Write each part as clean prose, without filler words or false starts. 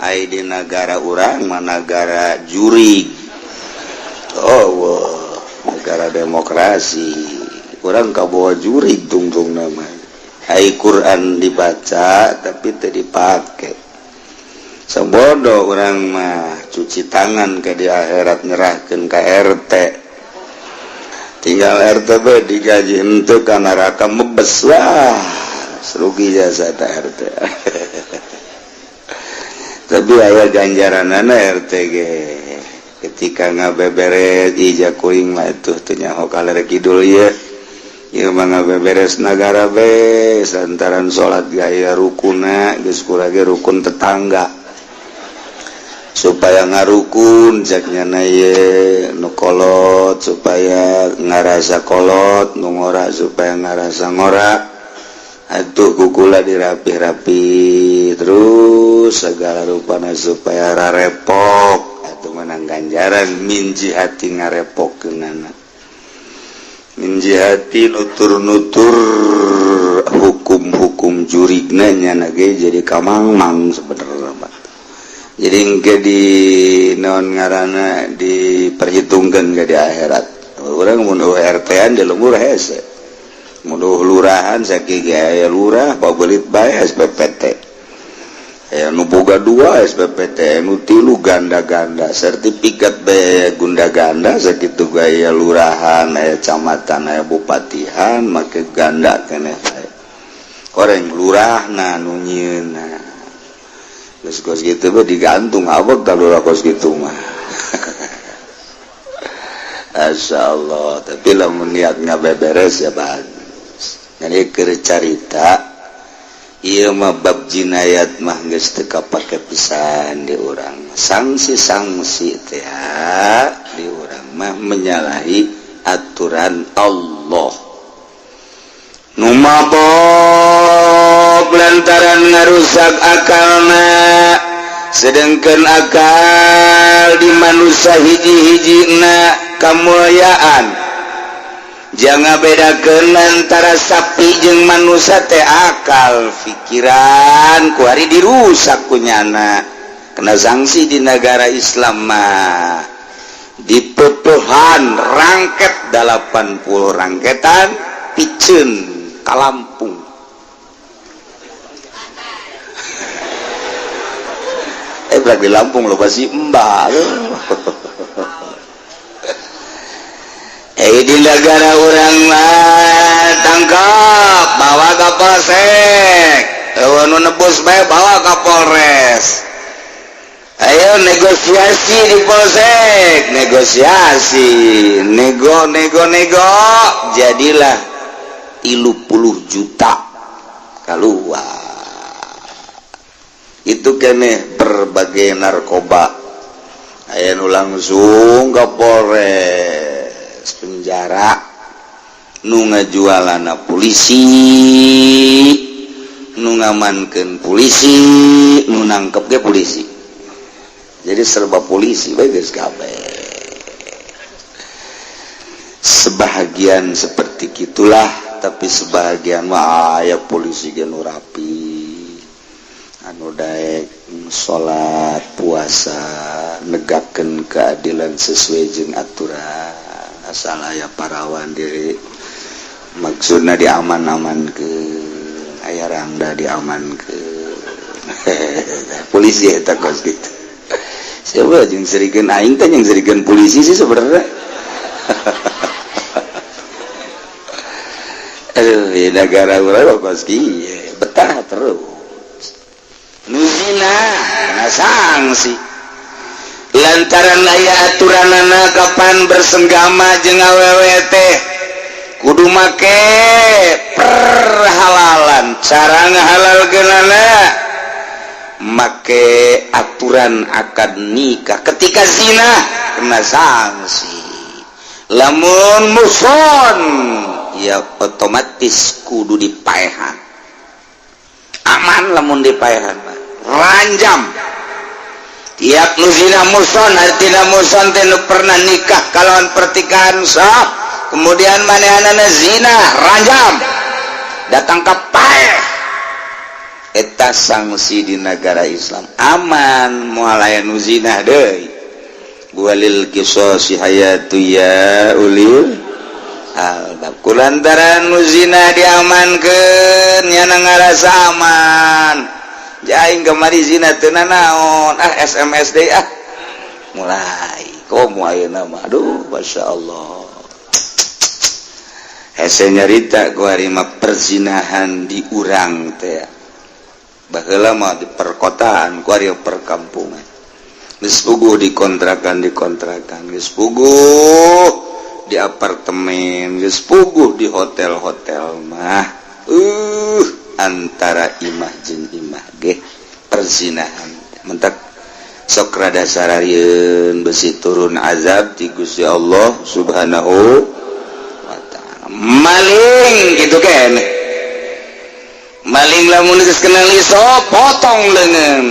Ai di nagara urang mah nagara jurig. Oh, wah, negara demokrasi. Urang kabawa jurig tungtung nama. Ai Quran dibaca tapi teu dipake. Sabodo urang mah cuci tangan ke di akhirat nyerahkeun ka RT. Tinggal RT be digaji henteu ka neraka mebes lah. Rugi jasa ta RT. Tapi aya ganjaranana RT ge. Ketika ngabeberes ija kuring mah atuh teu nyaho kaler kidul ieu. Ieu mah ngabeberes nagara be lantaran salat gaya rukuna geus kurang ge rukun tetangga. Supaya ngarukun ceknya na ye nu kolot supaya ngarasa kolot, nu ngora supaya ngarasa ngora. Atuh kukula dirapih-rapi terus segala rupana supaya rarepok. Atuh menang ganjaran min jihati ngarepokeunana, min jihati nutur-nutur hukum-hukum jurigna nyana ge jadi kamangmang sebenarnya mah. Jadi engke di naon ngaranna diperhitungkeun ke di akhirat. Urang mun RT-an di lembur hese. Mun lurahan sakieu ge aya lurah pabelit bae SPPT. Aya nu boga 2 SPPT, nu 3 ganda-ganda, sertifikat bae gunda-ganda sakitu gaya lurahan, aya camatan, aya bupatihan make ganda keneh bae. Koreng lurahna nu nyieunna. Geus kos kitu mah digantung abot ka lurah kos kitu mah. Masya Allah, tapi lamun niat ngabeberes ya bagus. Jadi keur carita ieu mah bab jinayat mah geus teu kapake pisan di urang. Sanksi-sanksi teh di urang mah menyalahi aturan Allah. Nu mabok lantaran ngarusak akalna, sedangkan akal di manusia hiji-hijina kemuliaan. Jangan bedakan antara sapi jeung manusia teh akal pikiran kuari dirusak kunyana. Kena sanksi di negara Islam mah dipepehan rangket 80 rangketan piceun ka Lampung. Berarti Lampung lo pasti mbak. Di negara orang mah tangkap bawa ke polsek, nu nebus bae bawa ke Polres. Ayo negosiasi di polsek, negosiasi, nego nego nego, jadilah 30 juta keluar. Itu kene berbagai narkoba. Aya nu langsung ke Polres penjara, nu ngajualana polisi, nu ngamankeun polisi, nu nangkep ge polisi. Jadi serba polisi bae geus kabeh. Sebahagian seperti gitulah, tapi sebahagian mah aya polisi ge nu rapi, anu daek salat, puasa, negakkeun keadilan sesuai jeung aturan. Asal aya parawan diri maksudna diaman-amankeun, aya rangda diamankeun. Polisi eta kos kitu. Siapa jeung serikeun aing teh jeung serikeun polisi sih sebenarnya. Aduh, di negara urang kos kieu, betah terus. Nu zina kena sanksi. Lantaran aya aturanana kapan bersenggama jeung awewe teh kudu make perhalalan. Cara ngahalalkeunana make aturan akad nikah. Ketika zina kena sanksi. Lamun muson ya otomatis kudu dipaehan. Aman lamun dipaehan ranjam. Tiap nu zina muson, artina muson teh nu pernah nikah kalawan pertikahan sah, kemudian manehanana zina ranjam, datang ka paeh. Eta sanksi di negara Islam aman, moal aya nu zina deui. Walil qisasi hayatu ya ulil albab. Kulantaran nu zina diamankeun, nyana ngarasa aman. Aing kamari zina teu nanaon, ah, SMS deui, ah. Mulai komo ayeuna mah, aduh, Masya Allah, hese nyarita kuari mah. Perzinahan di urang teh baheula mah di perkotaan, kuari perkampungan. Geus puguh dikontrakan, dikontrakan geus puguh di apartemen, geus puguh di hotel-hotel mah, antara imah jeung imah ge perzinahan. Mentak sok rada sararieun, besi turun azab ti Gusti Allah Subhanahu wa Ta'ala. Maling gitu kan, maling lamun geus kena liso, potong leungeun,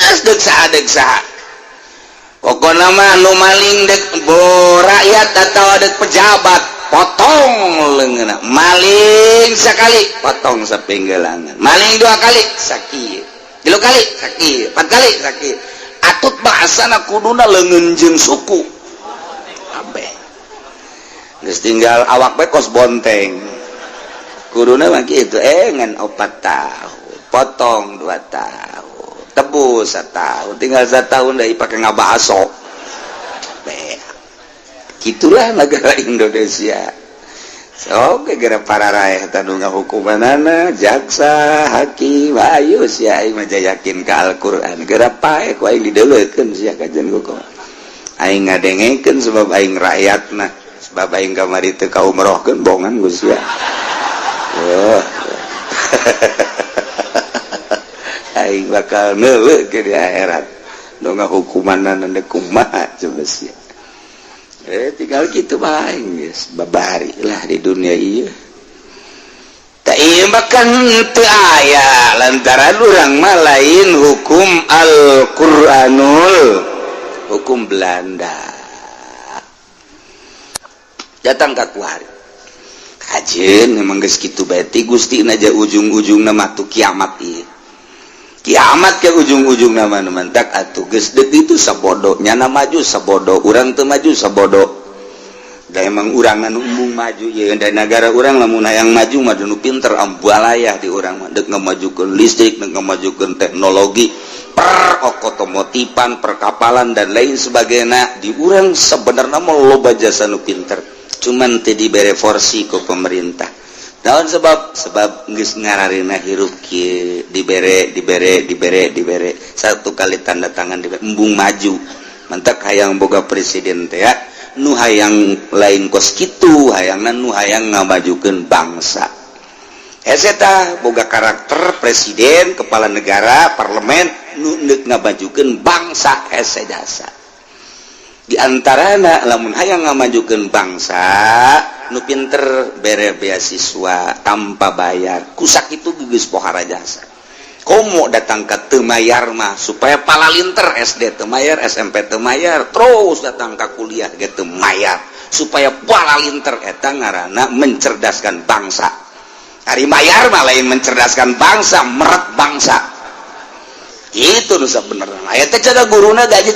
geus deuk saha deuk saha. Pokokna mah nu maling, dek bo rakyat atau dek pejabat, potong leungeunna. Maling sekali, potong sapinggelangan. Maling dua kali, sakieu. Tilu kali, sakieu. Empat kali, sakieu. Atut bahasana kuduna leungeun jeung suku kabeh geus tinggal awak bae kos bonteng. Kuduna mah kitu, ngan 4 tahun potong, 2 tahun tebus, setahun tinggal setahun dari pakai ngabaso. Gitulah negara Indonesia. So gara para rakyat tanu hukumanana jaksa, hakim, ayo sia. Aing mah yakin ka Al-Qur'an. Geura pae ku aing dideulekeun sia kajian hukum. Aing ngadengekeun sebab aing rakyatna, sebab aing kamari teu kaumrohkeun bongan ku sia. Wah, aing bakal neuleukeun di akhirat nu ngahukumanana kumaha coba sia. Tinggal gitu bae geus babari lah di dunia ieu. Tak ieu bahkan teu aya lantaran urang mah lain hukum Al-Qur'anul, hukum Belanda datang ka kuari kajeun. Memang geus kitu bae ti Gusti aja, ujung-ujungna mah tuh kiamat ieu, kiamat ke ujung-ujung nama. Mentak atuh geus deuk itu sabodo, nyana maju sabodo, urang teu maju sabodo. Da emang urang anu embung maju ya da negara urang. Lamun hayang maju mah nu pinter ambualayah di urang mah, deuk ngamajukeun listrik, deuk ngamajukeun teknologi per otomotifan, perkapalan, dan lain sebagainya. Di urang sebenarnya mah loba jasa nu pinter, cuman teu dibere porsi ku pemerintah. Naon sebab? Sebab geus ngararina hirup kieu, dibere, dibere, dibere, dibere satu kali tanda tangan, dibere, embung maju. Mantak hayang boga presiden teh ya nu hayang lain kos kitu, hayangna nu hayang ngamajukeun bangsa. Hese tah boga karakter presiden, kepala negara, parlemen nu neuk ngamajukeun bangsa. Hese jasa di antarana lamun hayang ngamajukeun bangsa, nu pinter bere beasiswa tanpa bayar. Kusak itu geus pohara jasa. Komo datang ke teu mayar mah supaya palalinter. SD teu mayar, SMP teu mayar, terus datang ke kuliah ge teu mayar supaya palalinter. Eta ngaranna mencerdaskan bangsa. Ari mayar mah lain mencerdaskan bangsa, meret bangsa. Itu nu sabenerna. Aya teh cara guruna gaji.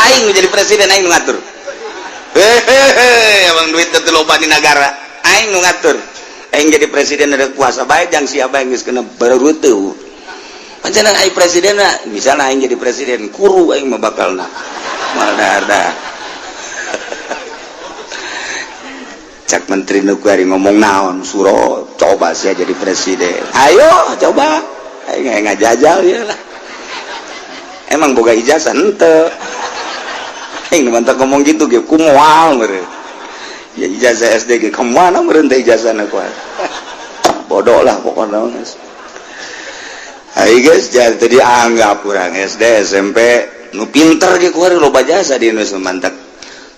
Aing jadi presiden, aing nu ngatur. Hehehe, emang duit teu loba di negara, aing nu ngatur. Aing jadi presiden ada kuasa bae jang siapa yang geus kena baru teu. Pancen aing presiden, misalnya aing jadi presiden, kuru aing mah bakalna moal dahar. Cak menteri nu kuari ngomong naon suro, coba sih jadi presiden, ayo coba. Aing ngajajal ya lah. Emang boga ijazah ente? Aing mantap ngomong gitu ge ku moal meureun ya. Ijazah SD ge kemana meureun teh ijazahna ku? Bodoh lah pokoknya. Ayo guys, jangan tadi anggap kurang SD SMP nu pinter ge kuari loba jasa di Indonesia. Mantap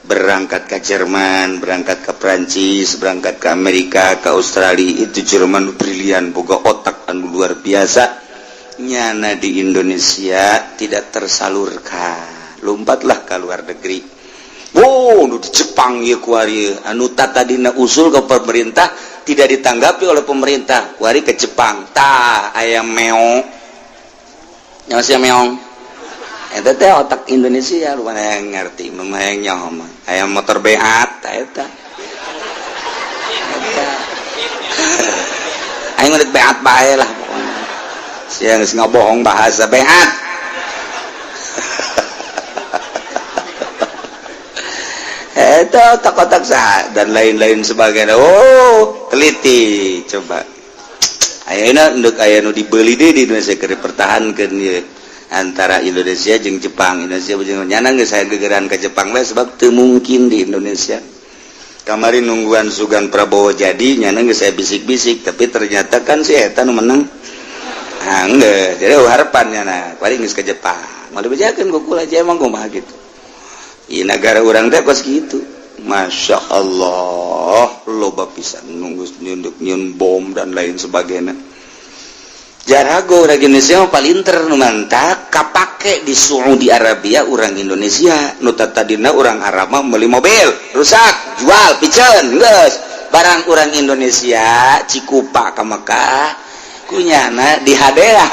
berangkat ke Jerman, berangkat ke Prancis, berangkat ke Amerika, ke Australia. Itu Jerman brilian, boga otak anu luar biasa. Nyana di Indonesia tidak tersalurkan, lompatlah ke luar negeri. Oh, nu di Jepang ya kuari anu tadina usul ke pemerintah. Tidak ditanggapi oleh pemerintah. Kuari ke Jepang tah aya meong nyawa sia meong eta teh otak Indonesia. Lu mana yang ngerti, mana yang nyaho mah aya motor beat eta eta aing udah beat bae lah pokoknya. Sia geus ngabohong bahasa beat. Eta otak-otak sah dan lain-lain sebagainya. Oh, teliti coba. Ayeuna ndek aya nu dibeli deui di Indonesia keur dipertahankeun ieu antara Indonesia jeung Jepang. Indonesia jeung nyana geus aya gegeran ka Jepang we sebab teu mungkin di Indonesia. Kamari nungguan sugan Prabowo jadi nyana geus aya bisik-bisik, tapi ternyata kan si eta nu menang. Ah, geus. Jadi harapan nyana paling geus ke Jepang. Mau dibejakeun ku kula aja emang kumaha gitu. Di negara orang teh kos gitu. Masya Allah, loba pisan nunggu nyunduk nyun bom dan lain sebagainya. Jarago orang Indonesia mah palinter nu mantak kapake di Saudi Arabia. Orang Indonesia nu tadina orang Arab mah meuli mobil rusak jual piceun geus barang orang Indonesia Cikupa ka Mekah kunyana di hadea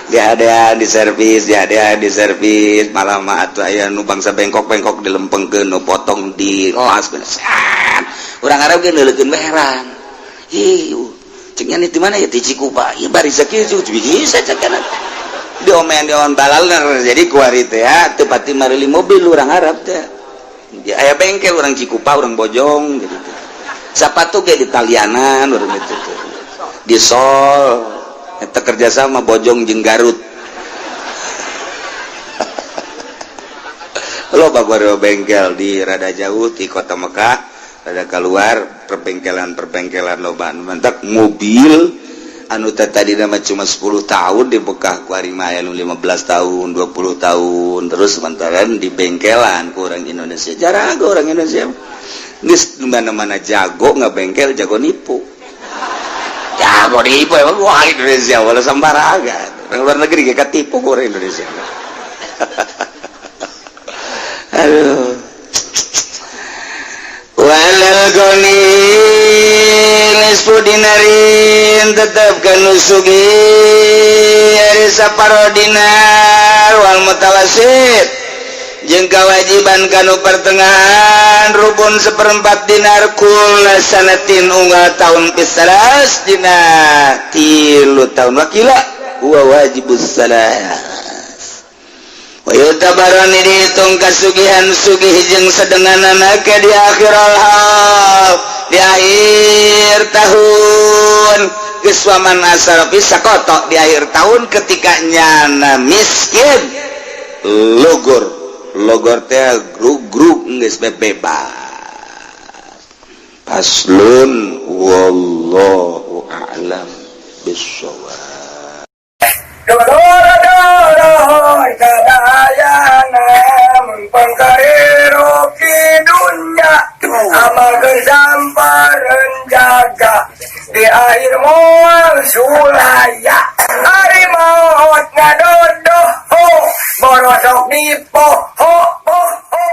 di hadean di servis, di hadean di servis. Malah mah atuh aya nu bangsa bengkok-bengkok dilempengkeun, nu potong di las. Orang Arab ge neuleukeun heran, ih cek nya di mana ya? Di Cikupa ieu bari sakieu bisa cek kana diomean diomean balalner. Jadi kuari teh ya teu pati marili mobil urang Arab teh di aya bengkel urang Cikupa, urang Bojong gitu teh. Sapatu ge di Talianan urang itu teh di sol eta kerjasama Bojong jeung Garut. Loba bengkel di rada jauh di kota Mekah, rada keluar perbengkelan-perbengkelan loba. Mantak mobil anu tadi nama cuma 10 tahun di Mekah kuari mah aya nu 15 tahun, 20 tahun terus sementara di bengkelan ku orang Indonesia. Jarang orang Indonesia geus mana-mana jago ngabengkel, jago nipu, jago nipu emang. Wah, Indonesia wala sembarangan. Orang luar negeri gak ketipu ku orang Indonesia. Aduh. Walal goni nisfu dinarin tetep kanu sugih ari saparo dinar, wal mutawasit jeung kewajiban kanu pertengahan rubun seperempat dinar kula sanatin unggal tahun pisaras dina 3 tahun wakila huwa wajibus salas. Wa yutabarani dihitung kasugihan sugih jeung sedenganana ke di akhir hal di akhir tahun geus waman asar bisa kotok di akhir tahun ketika nyana miskin logor logor teh grug-grug geus bebas. Faslun wallahu a'lam bissawab. Jaga di akhir moal sulaya hari maut ngadodoh ho borosok di po ho ho ho.